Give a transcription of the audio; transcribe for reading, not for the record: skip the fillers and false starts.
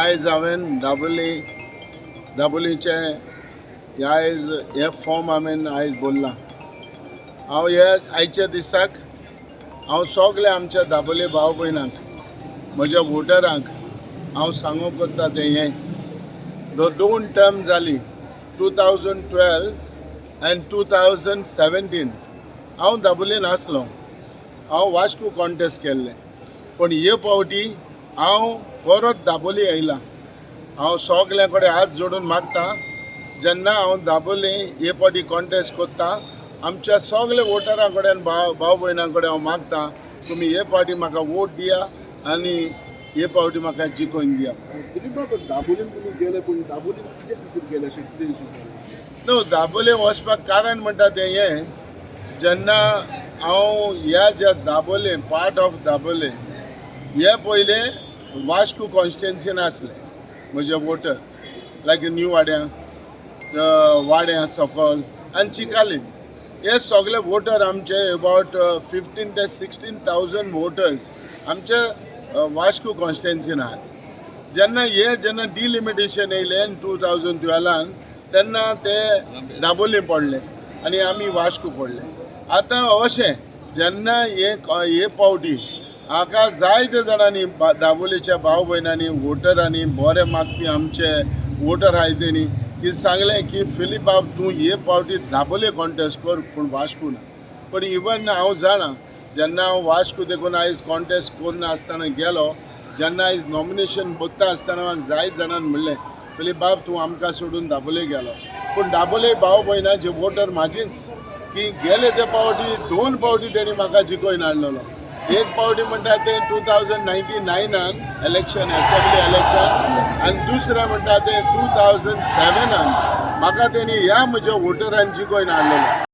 आयज हांवें दाबोली दाबोलीचें हे आयज हें फॉर्म हांवें आयज भरलां. हांव हे आयच्या दिसाक हांव सगळे आमच्या दाबोली भाव भयणांक, म्हज्या वोटरांक हांव सांगूंक कोत्ता तें हें दोन टर्म जाली, 2012 आनी 2017, हांव दाबोलीन आसलो. हांव वास्को कॉन्टेस्ट केल्लें, पूण हे फावटी हांव परत दाबोली येयला. हांव सगल्यां कडेन हात जोडून मागता, जेन्ना हांव दाबोली हे फावटी कॉन्टेस्ट करता, आमच्या सगल्या वोटरां कडेन, भाव भाव भयणां कडेन हांव मागता, तुमी हे फावटी म्हाका वोट दिया आनी हे फावटी म्हाका जिखोवन दिया. दिलीप बाब, दाबोलीन तुमी गेले, पूण दाबोलीन कित्या खातीर गेले अशें कितें दिसून आयलें? न्हू, दाबोले वचपाक कारण म्हणटा तें हें, जेन्ना हांव ह्या ज्या दाबोले, पार्ट ऑफ दाबोले, हे पयले वास्को कॉन्स्टिट्युएन्सीन आसले म्हजे वोटर, लायक न्यू वाड्यां, वाड्यां सकल आनी चिकालीम, हे सगळे वोटर आमचे अबावट 15 ते 16,000 वोटर्स आमचे वास्को कॉन्स्टिट्युएन्सीन आहात. जेन्ना हे जेन्ना डिलिमिटेशन येयलें 2012न, तेन्ना ते दाबोली पडले आनी आमी वास्को पडले. आतां अशें जेन्ना हे हे फावटी हाका जायते जाणांनी, दाबोलीच्या भाव भयणांनी, वोटरांनी, बरे मागपी आमचे वोटर आहाय, तेणी की सांगलें की फिलीप बाब, तूं हे फावटी दाबोले कॉन्टेस्ट कर, पूण वास्को ना. पूण इवन हांव जाणा, जेन्ना हांव वास्को देखून आयज कॉन्टेस्ट करून आसतना गेलो, जेन्ना आयज नॉमिनेशन बघता आसतना म्हाका जायत जाणान म्हणलें, फिलीप बाब, तूं आमकां सोडून दाबोले गेलो. पूण दाबोले भाव भयणाचे वोटर म्हाजीच की गेले ते फावटी दोन फावटी तेणी म्हाका जिखोवन हाडलेलो. एक फावटी म्हणटा ते 2099नान इलेक्शन, एसेंब्ली इलेक्शन, आनी दुसरें म्हणटा ते 2007नान म्हाका तेणी ह्या म्हज्या वोटरान जिखोवन हाडलेलो.